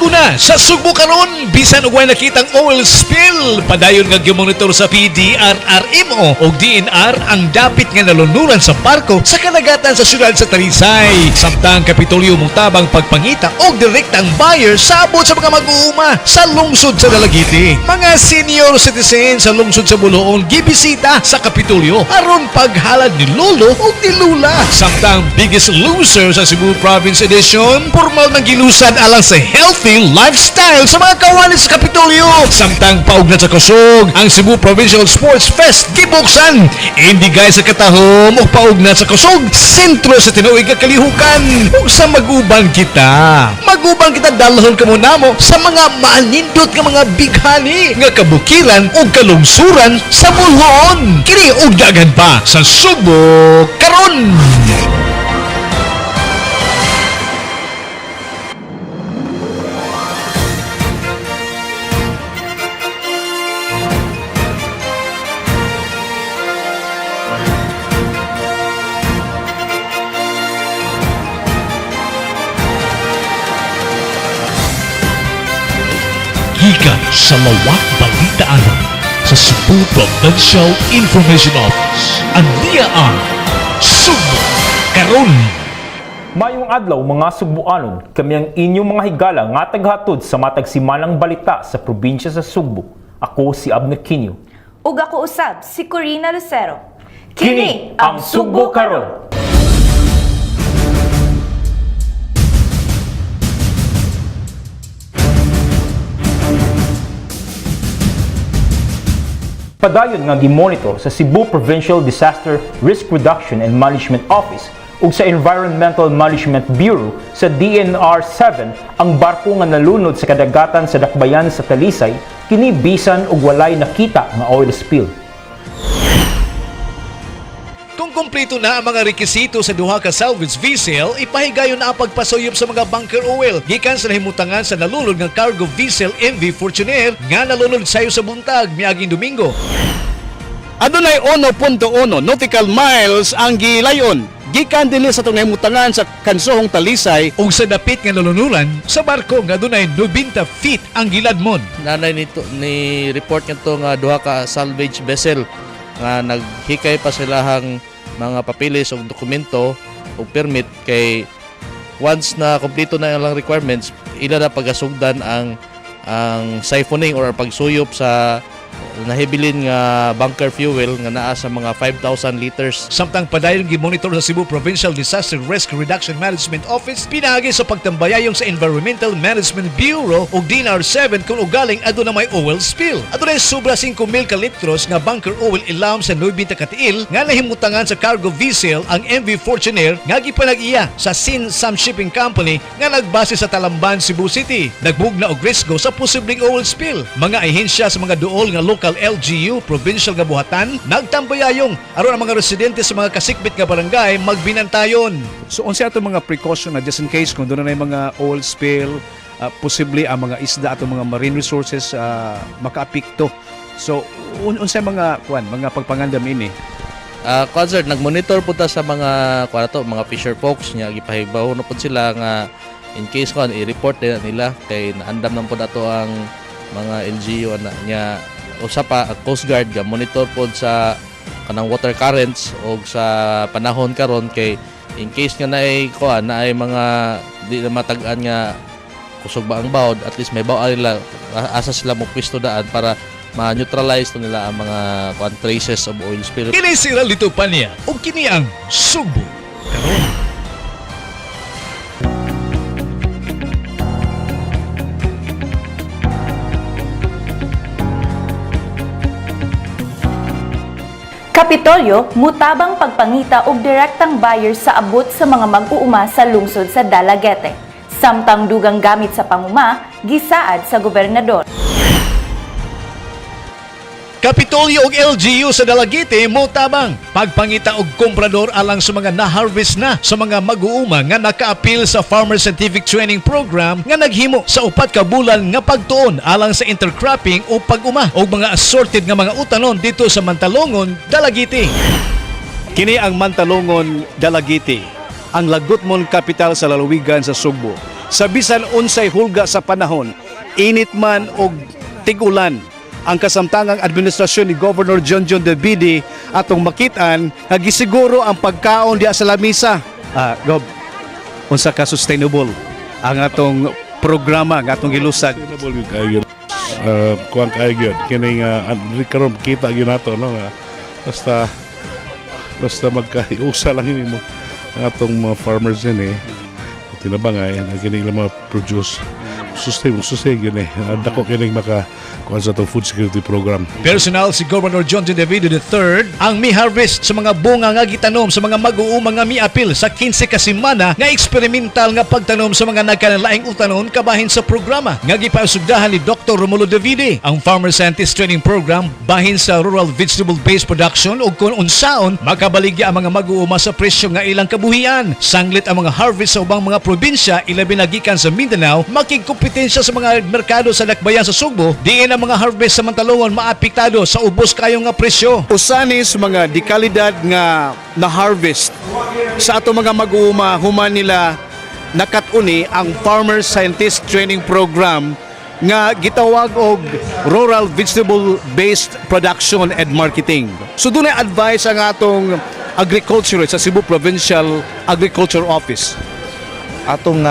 Bag-o na sa Sugbo karon, bisan og way nakitang oil spill, padayon nga gimonitor sa PDRRMO ug DNR ang dapit nga nalunuran sa barko sa kadagatan sa syudad sa Talisay. Samtang Kapitolyo motabang pagpangita og direktang buyer sa abot sa mga mag-uuma sa lungsod sa Dalaguete. Mga senior citizen sa lungsod sa Boljoon gibisita sa Kapitolyo aron paghalad ni Lolo ug ni Lula. Samtang Biggest Loser sa Cebu Province Edition, formal ng gilusad alang sa healthy lifestyle sa mga kawali sa Kapitolyo. Samtang paugnat sa kusog, ang Cebu Provincial Sports Fest gibuksan. Hindi gay sa katahom o paugnat sa kusog, sentro sa tinuig nga kalihukan. Ug sa maguban kita. Maguban kita, dalhon kamo namo sa mga maanindot nga mga bighani nga kabukiran ug kalungsuran sa Boljoon. Kini ug daghan pa sa Sugbo karon. Gikan sa Lawak Balita aron sa Cebu Provincial Information Office. Aniya ang Sugbo Karon. Mayong adlaw, mga Sugbuanon, kami ang inyong mga higala nga taghatod sa matag simanang balita sa probinsya sa Sugbo. Ako si Abner Quinio. Ug ako usab si Corina Lucero. Kini ang Sugbo Karon. Padayon nga gimonitor sa Cebu Provincial Disaster Risk Reduction and Management Office ug sa Environmental Management Bureau sa DNR 7 ang barko nga nalunod sa kadagatan sa dakbayan sa Talisay, kini bisan og walay nakita nga oil spill. Kung kumpleto na ang mga rekisito sa duha ka salvage vessel, ipahigayon na ang pagpasuyop sa mga bunker oil gikan sa nahimutangan sa nalunod nga cargo vessel MV Fortuner nga nalunod sayo sa buntag miaging Domingo. Adunay 1.1 nautical miles ang gilayon gikan dinhi sa atong nahimutangan sa Kansuhong Talisay Ug sa dapit nga nalunuran sa barko nga adunay 90 feet ang giladmon. Nanay nito ni report ngadto nga duha ka salvage vessel nga naghikay pa silahang mga papeles ug dokumento ug permit, kay once na kompleto na ilang requirements, ila na pagasugdan ang siphoning or pagsuyop sa nahibilin nga bunker fuel nga naa sa mga 5,000 liters. Samtang padayon gimonitor sa Cebu Provincial Disaster Risk Reduction Management Office pinaagi sa pagtambayayong sa Environmental Management Bureau ug DNR 7 kung ugaling aduna may oil spill. Adunay sobra 5,000 ka litros nga bunker oil ilawom sa 90 katiil nga nahimutangan sa cargo vessel ang MV Fortuner nga gipanag-iya sa Sin Sam Shipping Company nga nagbase sa Talamban, Cebu City. Nagbugna og risgo sa posibleng oil spill. Mga ahensya sa mga duol nga local LGU, provincial nga buhatan, nagtambayayong aron ang mga residente sa mga kasikbit nga barangay magbinantayon. So unsa ato mga precaution na just in case kung doon na mga oil spill, posible ang mga isda, atong mga marine resources makaapekto? So unsa mga kuan, mga pagpangandam ini? Concert, nagmonitor po ta sa mga kuan to, mga fisher folks nya gipahibaw na pud sila nga in case kuan, i-report nila nila kay naandam nang pud ato ang mga LGU ana nya. Usa pa, ang Coast Guard ga monitor pod sa kanang water currents og sa panahon karon, kay in case nga naay kuan, naay mga di na matag-an nga kusog ba ang bawod, at least may baw nila asa sila mo pwesto daan para ma-neutralize to nila ang mga kuan, traces of oil spill. Kini si Ralito Pania ug kini ang Sugbo Karon. Kapitolyo, mutabang pagpangita og direktang buyer sa abot sa mga mag-uuma sa lungsod sa Dalaguete. Samtang dugang gamit sa panguma, gisaad sa gobernador. Kapitolyo ug LGU sa Dalaguete motabang pagpangita og komprador alang sa mga na-harvest na sa mga mag-uuma nga nakaapil sa Farmer Scientific Training Program nga naghimo sa 4 ka bulan nga pagtuon alang sa intercropping o pag-uma og mga assorted nga mga utanon dito sa Mantalongon, Dalaguete. Kini ang Mantalongon, Dalaguete, ang Lagutmon capital sa lalawigan sa Sugbo. Sa bisan unsay hulga sa panahon, init man og tig-ulan, ang kasamtangang administrasyon ni Governor John John Davide atong makitaan nga gisiguro ang pagkaon diha sa lamisa. Ah, Gob, unsa ka sustainable ang atong programa nga atong gilusad? Sustainable gyud kaayo. Kuan kaayo gyud kini nga karon kita gyud nato, no, nga basta basta magkaiusa lang ini mo ang atong mga farmers din eh tinabangay ang kini ilang mga produce, sustain sustain gyud eh. Dako kini maka kuan sa atong food security program. Personal si Governor John John Davide III ang mi-harvest sa mga bunga nga gitanom sa mga mag-uuma nga miapil sa 15 ka semana nga eksperimental nga pagtanom sa mga nagkanalaing utanon kabahin sa programa nga gipausugdahan ni Dr. Romulo Davide, ang Farmer Scientist Training Program bahin sa rural vegetable-based production ug kung unsaon makabaligya ang mga mag-uuma sa presyo nga ilang kabuhian. Sanglit ang mga harvest sa ubang mga probinsya, ilabi na gikan sa Mindanao, makigkompetensya sa mga merkado sa dakbayan sa Sugbo, diin ang mga harvest sa Mantalongon maapektado sa ubos kayo nga presyo. Usa ni sa mga dekalidad nga na-harvest sa ato mga mag-uuma human nila nakat-uni ang Farmer Scientist Training Program nga gitawag og Rural Vegetable Based Production and Marketing. So dunay advice ang atong agriculture sa Cebu Provincial Agriculture Office. Atong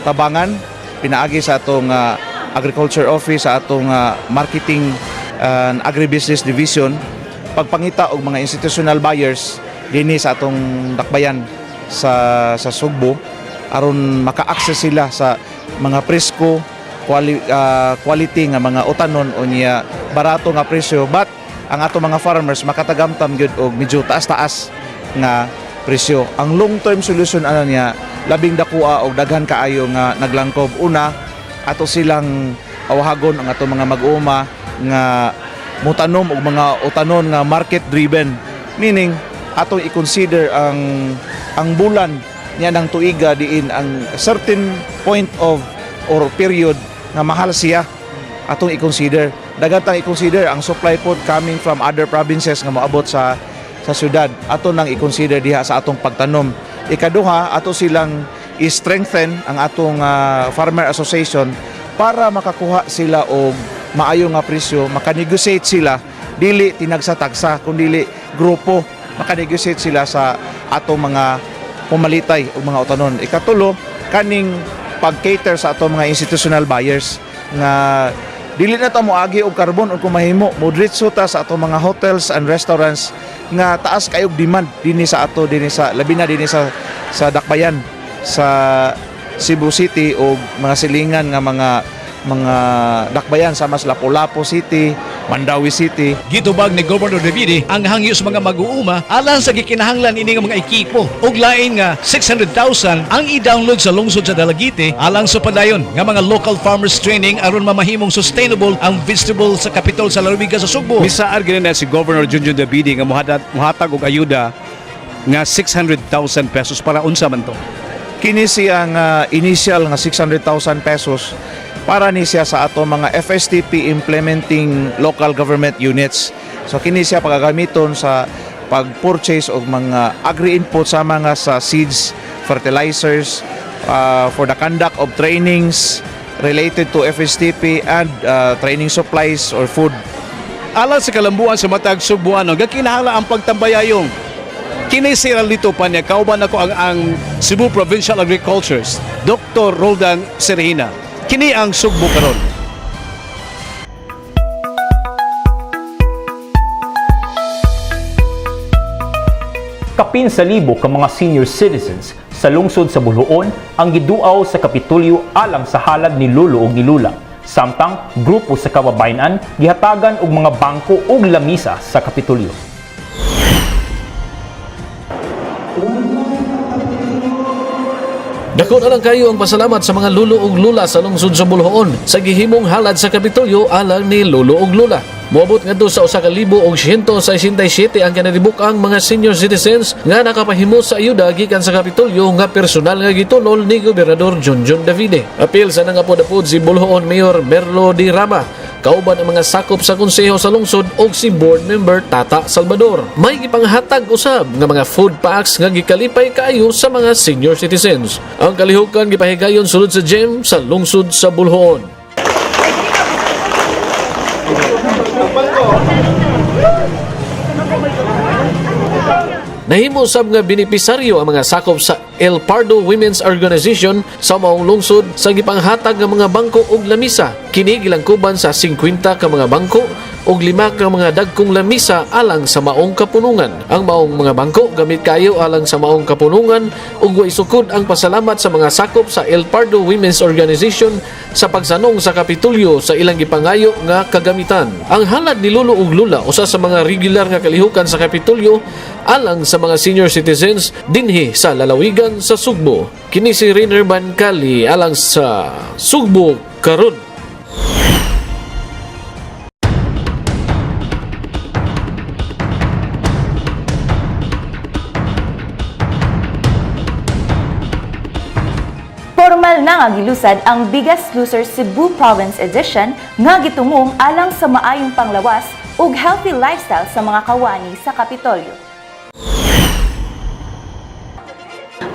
tabangan pinaagi sa atong agriculture office, sa atong marketing and agribusiness division, pagpangita og mga institutional buyers dinhi sa atong dakbayan sa Sugbo aron maka-access sila sa mga presko quality nga mga utanon, unya barato nga presyo, but ang ato mga farmers makatagamtam gyud og medyo taas-taas nga presyo. Ang long term solution ana niya, labing dakoa og daghan kaayo nga naglangkob. Una, ato silang awahagon ang ato mga mag-uuma nga mutanom og mga utanon nga market driven. Meaning atong i-consider ang bulan niya ng tuiga diin ang certain point of or period nga mahal siya, atong i-consider. Daghan tang i-consider ang supply pod coming from other provinces nga moabot sa syudad. Ato nang i-consider diha sa atong pagtanom. Ikaduha, ato silang i-strengthen ang atong farmer association para makakuha sila og maayo nga presyo, makanegotiate sila dili tinagsa-tagsa kundi grupo, makanegotiate sila sa atong mga pumalitay og mga utanon. Ikatulo, kaning pag-cater sa atong mga institutional buyers nga dili na ta moagi og karbon o kung mahimo modritso ta sa atong mga hotels and restaurants nga taas kayog demand dinhi sa ato, dinhi sa labi na dinhi sa dakbayan sa Cebu City o mga silingan nga mga dakbayan sa mas Lapu-Lapu City, Mandaue City. Gitubag ni Governor Davide ang hangyo sa mga mag-uuma alang sa gikinahanglan ini nga mga ekipo ug lain nga 600,000 ang i-download sa lungsod sa Dalaguite alang sa padayon nga mga local farmers training aron mamahimong sustainable ang vegetable sa kapitol sa lalawigan sa Sugbo. Misaad gani na si Governor Junjun Davide nga muhatag og ayuda nga 600,000 pesos, para unsa man to? Kini siya nga initial nga 600,000 pesos para ni siya sa ato mga FSTP implementing local government units. So kini siya pagagamiton sa pag-purchase og mga agri-input sama nga sa seeds, fertilizers, for the conduct of trainings related to FSTP and training supplies or food. Alang sa kalambuan sa matag Sugbuano, gakinahanglan ang pagtambayayong. Kini si Ralito Panya, kauban ako ang Cebu Provincial Agriculturist, Dr. Roldan Serhina. Kini ang Sugbo Karon. Kapin sa libo ka mga senior citizens sa lungsod sa Boljoon ang giduaw sa Kapitolyo alang sa halad ni Lolo ug ni Lula. Samtang grupo sa kababayen-an gihatagan og mga bangko ug lamisa sa Kapitolyo. Dako na lang kayo ang pasalamat sa mga lulo ug lula sa lungsod sa Boljoon sa gihimong halad sa Kapitolyo alang ni Lolo ug Lula. Moabot ngadto sa 1,167 ang kanalibuk-ang mga senior citizens nga nakapahimo sa ayuda gikan sa Kapitolyo nga personal nga gitunol ni Gobernador Junjun Davide. Apil sa nangapod-apod si Boljoon Mayor Merlo Di Rama. kauban ang mga sakop sa konseho sa lungsod ug si board member Tata Salvador. May gipanghatag usab nga mga food packs nga gikalipay kaayo sa mga senior citizens. Ang kalihukan gipahigayon sulod sa gym sa lungsod sa Boljoon. Nahimo sab nga benepisaryo ang mga sakop sa El Pardo Women's Organization sa maong lungsod sa gipanghatag nga mga bangko ug lamisa. Kini gilangkuban sa 50 ka mga bangko ug lima ka mga dagkong lamisa alang sa maong kapunungan. Ang maong mga bangko gamit kayo alang sa maong kapunungan ug way sukod ang pasalamat sa mga sakop sa El Pardo Women's Organization sa pagsanong sa Kapitulyo sa ilang gipangayo nga kagamitan. Ang halad ni Lolo ug Lula usa sa mga regular nga kalihukan sa Kapitulyo alang sa mga senior citizens dinhi sa lalawigan sa Sugbo. Kini si Rainer Bancali alang sa Sugbo karon. Formal na nga gilusad ang Biggest Loser Cebu Province Edition nga gitungong alang sa maayong panglawas ug healthy lifestyle sa mga kawani sa Kapitolyo.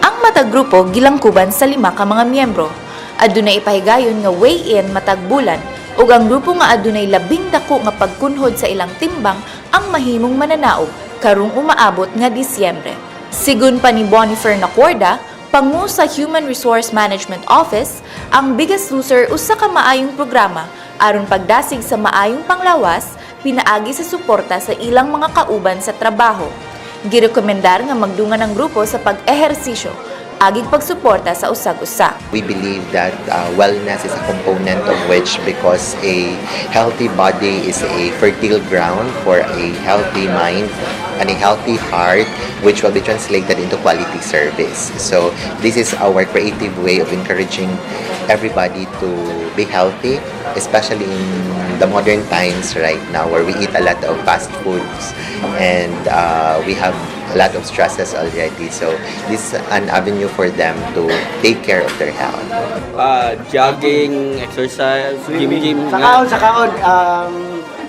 Ang matag grupo gilangkuban sa lima ka mga miyembro. Adunay ipahigayon nga weigh-in matag bulan ug ang grupo nga adunay labing dako nga pagkunhod sa ilang timbang ang mahimong mananaog karong umaabot nga Disyembre. Sigun pa ni Bonifer Nacorda, pangu sa Human Resource Management Office, ang Biggest Loser usa ka maayong programa aron pagdasig sa maayong panglawas pinaagi sa suporta sa ilang mga kauban sa trabaho. Girekomendar nga magdungan ang grupo sa pag-ehersisyo, agig pagsuporta sa usag-usa. We believe that wellness is a component of which, because a healthy body is a fertile ground for a healthy mind and a healthy heart, which will be translated into quality service. So this is our creative way of encouraging everybody to be healthy, especially in the modern times right now where we eat a lot of fast foods and we have a lot of stresses already. So this is an avenue for them to take care of their health. Jogging, exercise, gym gym. Sa kaon, sa kaon,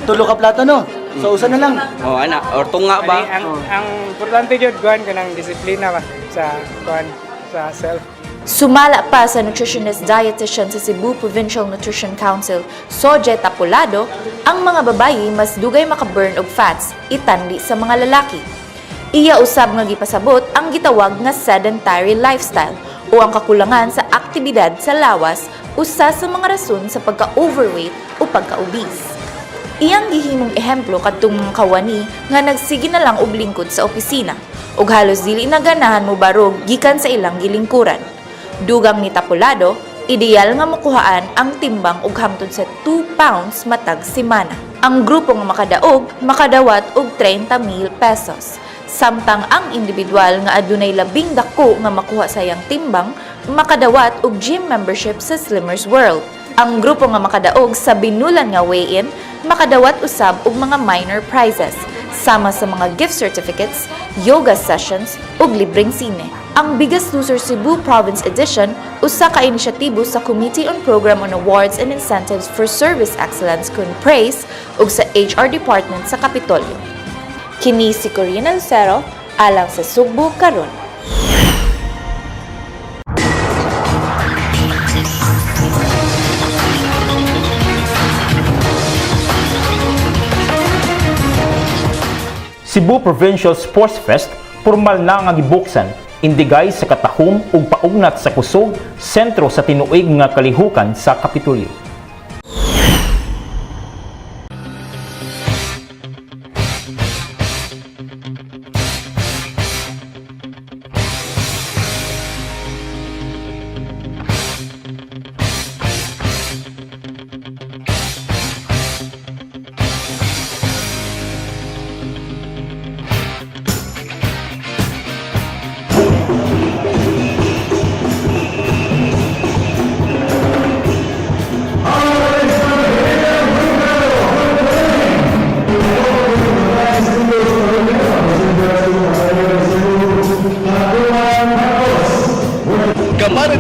tulo ka plato, no? So, usa na lang. Oh, ana, or tunga ba? Ang importante jud kuan kanang disiplina ba sa kuan sa self. Sumala pa sa nutritionist dietitian sa Cebu Provincial Nutrition Council, Soje Tapulado, ang mga babayi mas dugay makaburn og fats itandi sa mga lalaki. Iya usab nga gipasabot ang gitawag nga sedentary lifestyle o ang kakulangan sa aktibidad sa lawas usa sa mga rason sa pagka-overweight o pagka-obese. Iyang gihimong ehemplo kadtong mga kawani nga nagsige na lang og lingkod sa opisina ug halos dili na ganahan mo barog gikan sa ilang gilingkuran. Dugang ni Tapulado, ideal nga makuhaan ang timbang og hangtod sa 2 pounds matag semana. Ang grupo nga makadaog makadawat og 30,000 pesos. Samtang ang individual nga adunay labing dako nga makuha sa iyang timbang makadawat og gym membership sa Slimmers World. Ang grupo nga makadaog sa binulan nga weigh-in makadawat usab og mga minor prizes sama sa mga gift certificates, yoga sessions ug libreng sine. Ang Biggest Loser Cebu Province Edition usa ka inisyatibo sa Committee on Program on Awards and Incentives for Service Excellence kun PRAISE ug sa HR Department sa Kapitolyo. Kini si Corina Lucero alang sa Sugbo Karon. Cebu Provincial Sports Fest formal na nga gibuksan indigay sa katahom ug paugnat sa kusog sentro sa tinuig nga kalihukan sa Kapitolyo.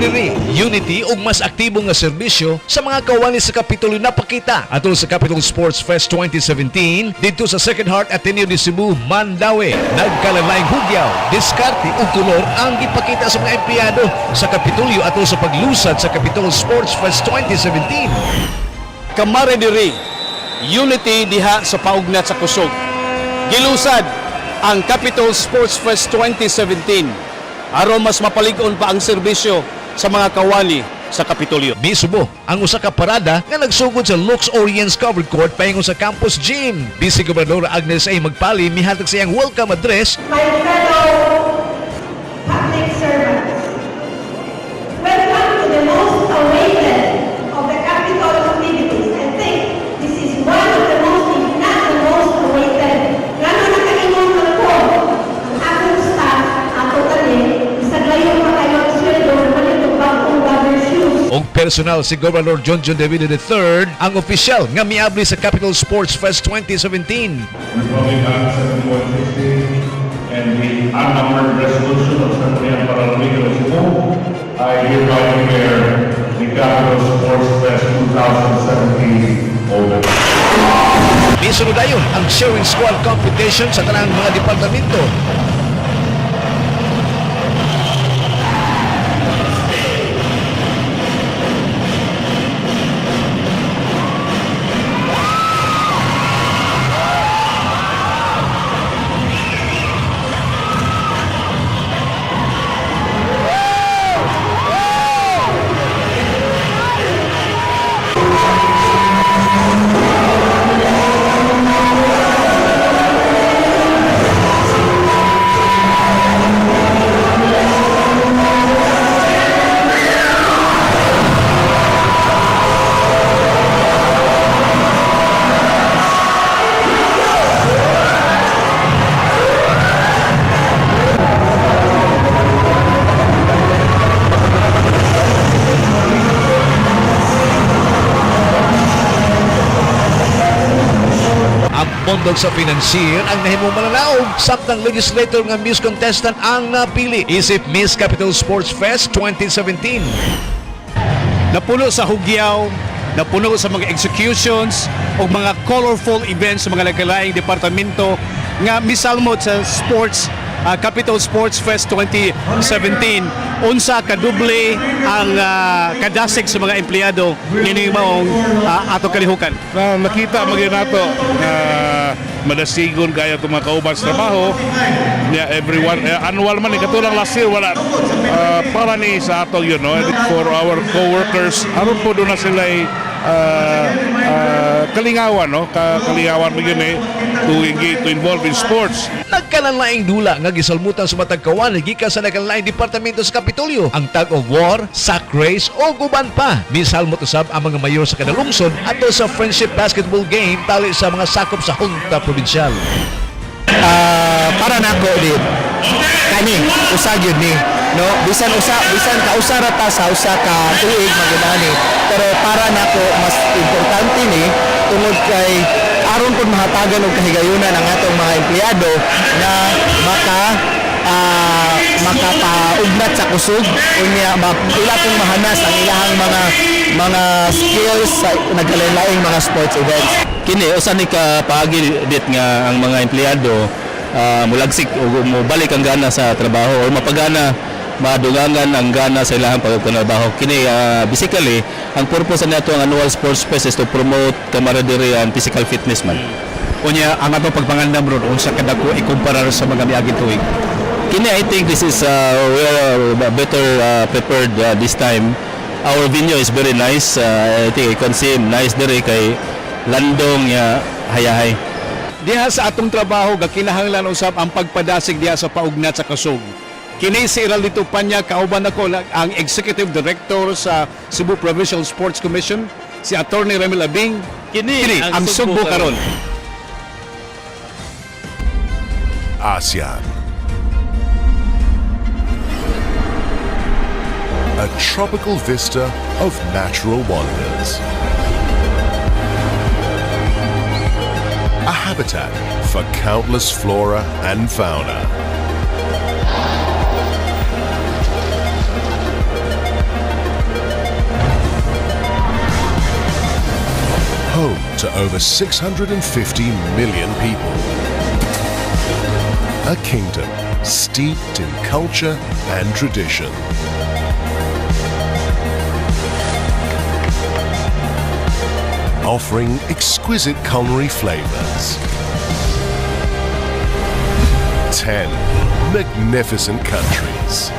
Camaraderie, unity ug mas aktibo nga serbisyo sa mga kawani sa Kapitolyo napakita atol sa Capitol Sports Fest 2017 didto sa Sacred Heart Ateneo de Cebu, Mandaue. Nagkalalaing hugyaw, diskarte ug kolor ang gipakita sa mga empleyado sa Kapitolyo atol sa paglusad sa Capitol Sports Fest 2017. Camaraderie, unity diha sa paugnat sa kusog. Gilusad ang Capitol Sports Fest 2017 aron mas mapalig-on pa ang serbisyo sa mga kawali sa Kapitolyo. Misubo ang usa ka parada nga nagsugod sa Lux Orients Covered Court paingon sa Campus Gym. Vice Gobernador Agnes A. Magpali mihatag sa iyang welcome address. My fellow public servants, welcome to the most awaited of the Capitol activities. I think this is one of the most, if not the most awaited. Ngano nakaingon man ko, ang akong staff, ato kani, bisag layo pa kayo ang sweldo, namalit og bagong rubber shoes. Og personal si Governor John John De Villar III ang opisyal nga miabli sa Capitol Sports Fest 2017. Republic Act 7160 and the unnumbered resolution of Sangguniang Panlalawigan of Cebu, I hereby declare the Capitol Sports Fest 2017 open. Misunod dayon ang cheering squad competition sa tanang mga departamento. Ang bondog sa financier ang nahimong mananaog samtang legislator nga Miss Contestant ang napili isip Miss Capital Sports Fest 2017. Napuno sa hugyaw, napuno sa mga executions o mga colorful events sa mga nagkalaing departamento nga misalmot sa sports Capital Sports Fest 2017, unsa kaduble ang kadasig sa mga empleyado nining maong ato kalihukan. Na nakita magyud nato na madasigon kaya itong mga kauban sa trabaho niya. Everyone annual man ni, katulang last year wala. Para ni sa ato yun, no, for our co-workers, aron po doon na sila kalingawan, no, kalingawan mo yun to engage, to involve in sports. Nagkalanlaing dula nga gisalmutan sa matag kawan gikan sa nagkalaing departamento sa Kapitolyo, ang tug of war, sack race o uban pa. Misalmot usab ang mga mayor sa kada lungsod ato sa friendship basketball game tali sa mga sakop sa Junta Provincial. Para nako dit kani usa gyud ni, no, bisan usa, bisan kausa ra ta sa usa ka tuig magudani, pero para nako mas importante ni tungod kay aron pud mahatagan og kahigayunan ang atong mga empleyado nga makapaugnat sa kusog, unya ila pong mahanas ang ilahang mga skills sa nagkalain-laing mga sports events. Kini usa ni ka paagi dit nga ang mga empleyado mulagsik o mobalik ang gana sa trabaho or mapagana, madugangan ang gana sa ilahang pagtrabaho. Kini basically ang purpose nato ang annual sports fest is to promote camaraderie and physical fitness man. Unya ang atong pagpangandam ron, unsa kadako ikumpara sa mga miaging tuig? Kini I think this is we are better prepared this time. Our venue is very nice. I think I can see nice diri kay landong ya hayahay. Diha sa atong trabaho gakinahanglan usab ang pagpadasig diha sa paugnat sa kusog. Kini si Eraldito Panya, kauban ako ang Executive Director sa Cebu Provincial Sports Commission, si Attorney Ramil Abing. Kini ang Sugbo karon. ASEAN. A tropical vista of natural wonders. A habitat for countless flora and fauna. Home to over 650 million people. A kingdom steeped in culture and tradition. Offering exquisite culinary flavors. 10 magnificent countries.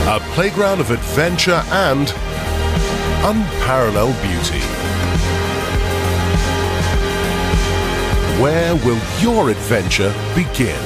A playground of adventure and unparalleled beauty. Where will your adventure begin?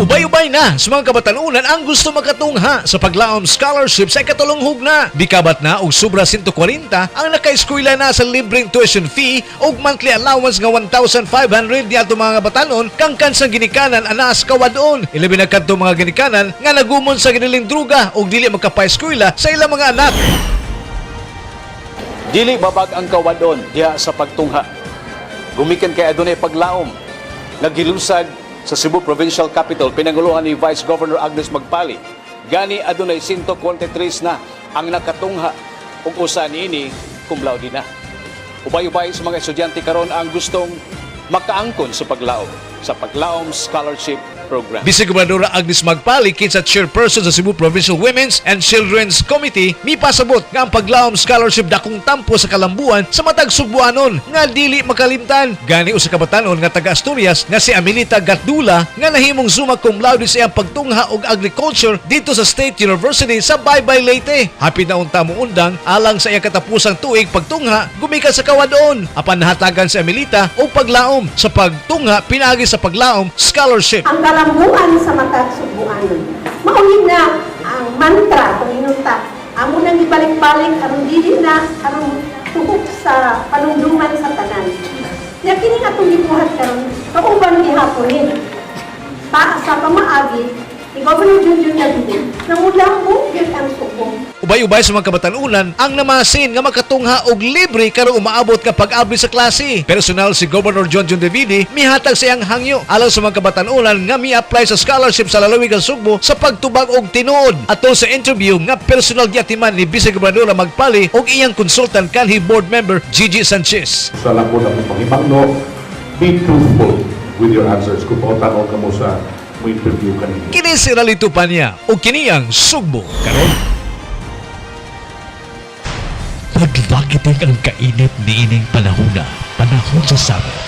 Ubay-ubay na sa mga kabatanunan ang gusto makatungha sa Paglaom Scholarship sa ikatulong hugna. Bikabat na og sobra 140 ang nakaeskwela na sa libreng tuition fee ug monthly allowance nga 1,500 niadto mga batanon kangkan sa ginikanan anas kawadon. Ilabi na kadto mga ginikanan nga nagumon sa giniling druga ug dili makapaeskwela sa ilang mga anak. Dili babag ang kawadon diha sa pagtungha. Gumikan kay adunay paglaom nga gilusad sa Cebu Provincial Capital pinanguluhan ni Vice Governor Agnes Magpali. Gani adunay 143 na ang nakatungha ug usa niini cum laude na. Ubay-ubay sa mga estudyante karon ang gustong makaangkon sa Paglaom Scholarship Program. Vice Gobernadora Agnes Magpali, kinsa chairperson sa Cebu Provincial Women's and Children's Committee, mipasabot nga ang Paglaom Scholarship dakong tampo sa kalambuan sa matag Sugbuanon nga dili makalimtan. Gani usa ka batanon nga taga Asturias nga si Amelita Gatdula nga nahimong summa cum laude sa iyang pagtungha og agriculture dito sa State University sa Baybay, Leyte. Hapit na unta mo undang alang sa iyang katapusang tuig pagtungha gumikan sa Kawadon. Apan nahatagan si Amelita og paglaom sa pagtungha pinaagi sa Paglaom Scholarship. Ang kalambuan sa matag Sugbuanon. Mauhin na ang mantra kung inunta. Amo nang ibalik-balik aron dili na aron tuhok sa panumduman sa tanan. Nya kini nga atong gibuhat karon kauban gihapon ni. Pa sa pamaagi ni Governor Junjun Davide na mulambo gyud ang Sugbo. Ubay-ubay sa mga kabatanunan ang namasin nga makatungha og libre karon umaabot ka pag-abli sa klase. Personal si Governor John John Davide mihatag sa iyang hangyo alang sa mga kabatanunan nga mi-apply sa scholarship sa lalawigan Sugbo sa pagtubag og tinuod. Atol sa interview nga personal giatiman ni Vice Gobernadora Magpali og iyang consultant kanhi board member Gigi Sanchez. Sa lang po na kung pangimangno, be truthful with your answers kung pautang ka mo sa mo interview kanina. Kini si Ralito Panya og kini ang Sugbo karon. Naglagiting ang kainit niining panahona, panahon sa summer.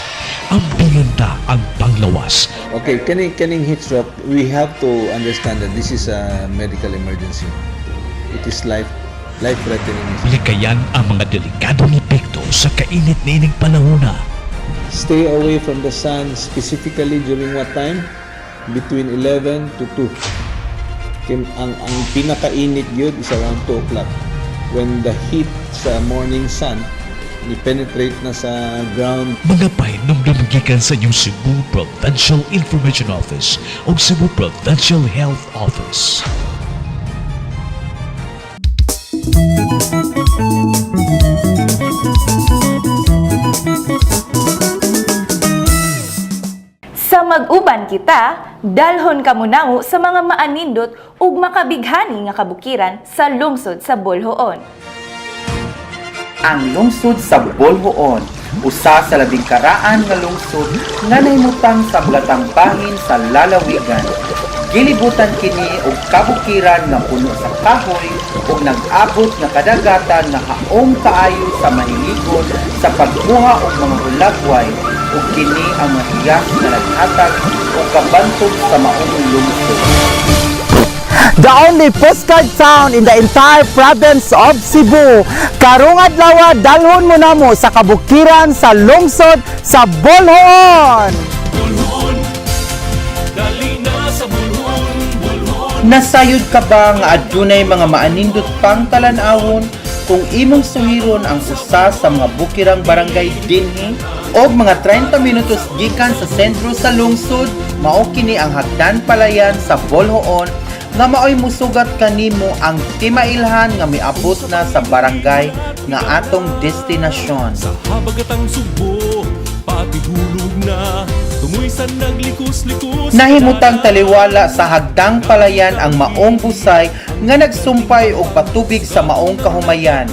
Ang pinunta ang panglawas. Okay, kaning heat stroke, we have to understand that this is a medical emergency. It is life threatening. Likayan ang mga delikadong epekto sa kainit niining panahona. Stay away from the sun, specifically during what time? Between 11 to 2. Kay ang pinakainit gyud is around 2 o'clock. When the heat sa morning sun ni penetrate na sa ground. Mga pahinumdum gikan sa inyong Cebu Provincial Information Office o Cebu Provincial Health Office. Sa mag-uban kita, dalhon kamo sa mga maanindot ug makabighani nga kabukiran sa lungsod sa Bolhoon. Ang lungsod sa Bolhoon, usa sa labing karaan nga lungsod nga nahimutang sa blatang bangin sa lalawigan. Gilibutan kini og kabukiran nga puno sa kahoy ug nag-abot nga kadagatan nga haom kaayo sa mahiligon sa pagkuha og mga hulagway, ug kini ang mga hiyas nga naghatag og kabantog sa maong lungsod. The only postcard town in the entire province of Cebu. Karong adlaw, dalhon mo namo sa kabukiran sa lungsod sa Boljoon. Nasayod ka ba nga adunay mga maanindot pang talan-awon kung imong suhiron ang usa sa mga bukirang barangay dinhi og mga 30 minutos gikan sa sentro sa lungsod? Mao kini ang Hagdan Palayan sa Boljoon nga maoy musugat kanimo ang timailhan nga miabot na sa barangay nga atong destinasyon. Habagatang Sugbo, pati hulog na, Tumuysan naglikus-likus. Nahimutang taliwala sa Hagdang Palayan ang maong busay nga nagsumpay og patubig sa maong kahumayan.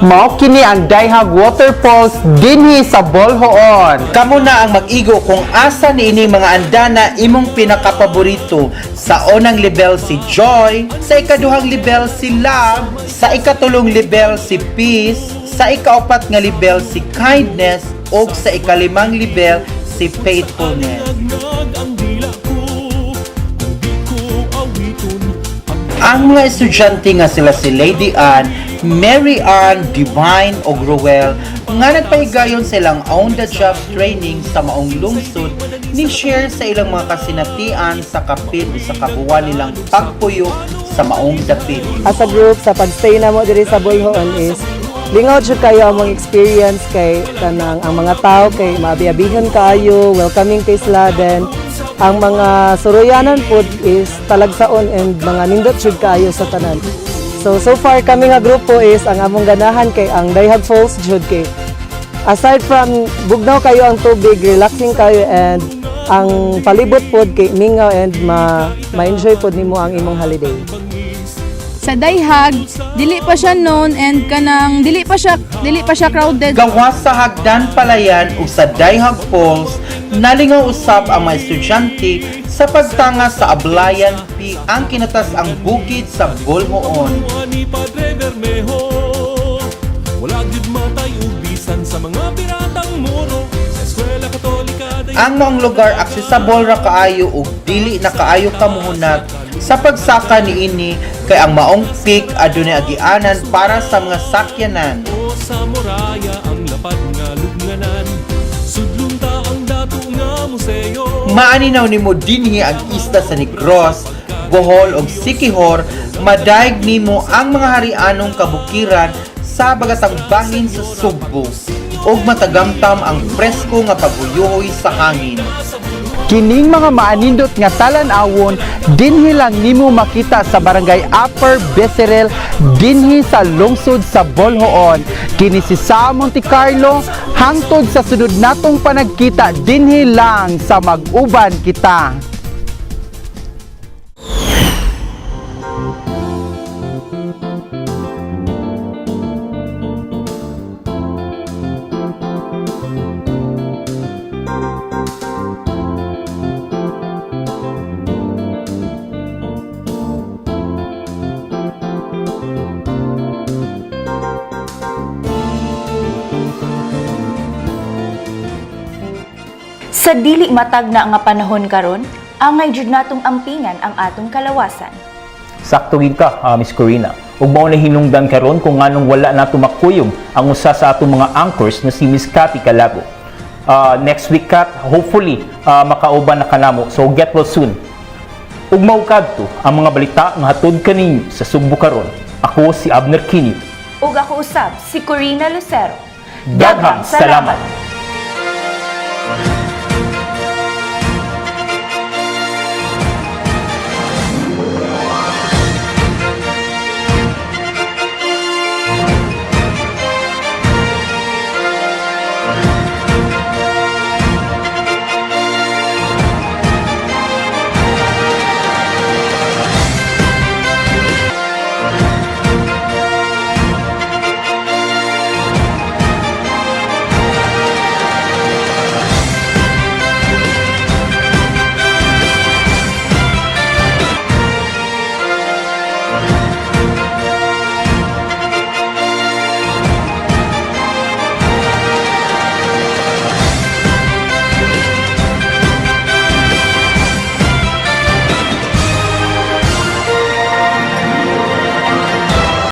Mao kini ang Dayhag Waterfalls dinhi sa Boljoon. Kamo na ang mag-igo kung asa niini mga andana imong pinakapaborito. Sa unang level si Joy, sa ikaduhang level si Love, sa ikatulong level si Peace, sa ikaapat nga level si Kindness, ug sa ikalimang level si Faithfulness. Ang dila ko, kung di ko awiton. Ang mga estudyante nga sila si Lady Ann, Mary Ann, Divine ug Ruel nga nagpahigayon sa ilang on the job training sa maong lungsod ni share sa ilang mga kasinatian sa kapin sa kabuwan nilang pagpuyo sa maong dapit. As a group sa pagstay na mo diri sa Boljoon is lingaw jud kayo among experience kay kanang ang mga tao kay maabiabihan kaayo, welcoming kay sila, then ang mga suruyanan pod is talagsaon and mga nindot jud kaayo sa tanan. So far kami nga grupo is ang among ganahan kay ang Dayhag Falls jud kay aside from bugnaw kayo ang tubig, relaxing kayo, and ang palibot pod kay mingaw and ma ma-enjoy pod nimo ang imong holiday. Sa Dayhag, dili pa siya known and kanang dili pa siya crowded. Gawas sa Hagdan Palayan ug sa Dayhag Falls, nalingaw usab ang mga estudyante sa pagtanga sa Ablayan Peak, ang kinatas ang bukid sa Boljoon. Ni Padre Bermejo, wala gid matay og bisan sa mga piratang Moro. Sa eskwela Katolika. Ang maong lugar accessible ra kaayo ug dili na kaayo kamuhunat sa pagsaka niini kay ang maong peak adunay agianan para sa mga sakyanan. O sa muraya ang lapad nga lubnganan, sudlon ta ang dato nga museo. Maaninaw nimo dinhi ang isla sa Negros, Bohol ug Siquijor, madayeg nimo ang mga harianong kabukiran sa bagatang bahin sa Sugbo ug matagamtam ang presko nga paghuyuhoy sa hangin. Kining mga maanindot nga talan-awon dinhi lang nimo makita sa Barangay Upper Becerril dinhi sa lungsod sa Boljoon. Kini si Sa Monte Carlo, hangtod sa sunod natong panagkita dinhi lang sa Mag-uban Kita. Sa dili matag na nga panahon karon, angay jud natong ampingan ang atong kalawasan. Sakto gid ka, Miss Corina. Ug mao na hinungdan karon kung nganong wala nato makuyog ang usa sa atong mga anchors na si Miss Cathy Calabo. Next week, Kat, hopefully makauban na kanamo. So get well soon. Ug mao kadto ang mga balita nga hatod kaninyo sa Sugbo karon. Ako si Abner Kinyo. Ug ako usab si Corina Lucero. Daghang salamat. Salamat.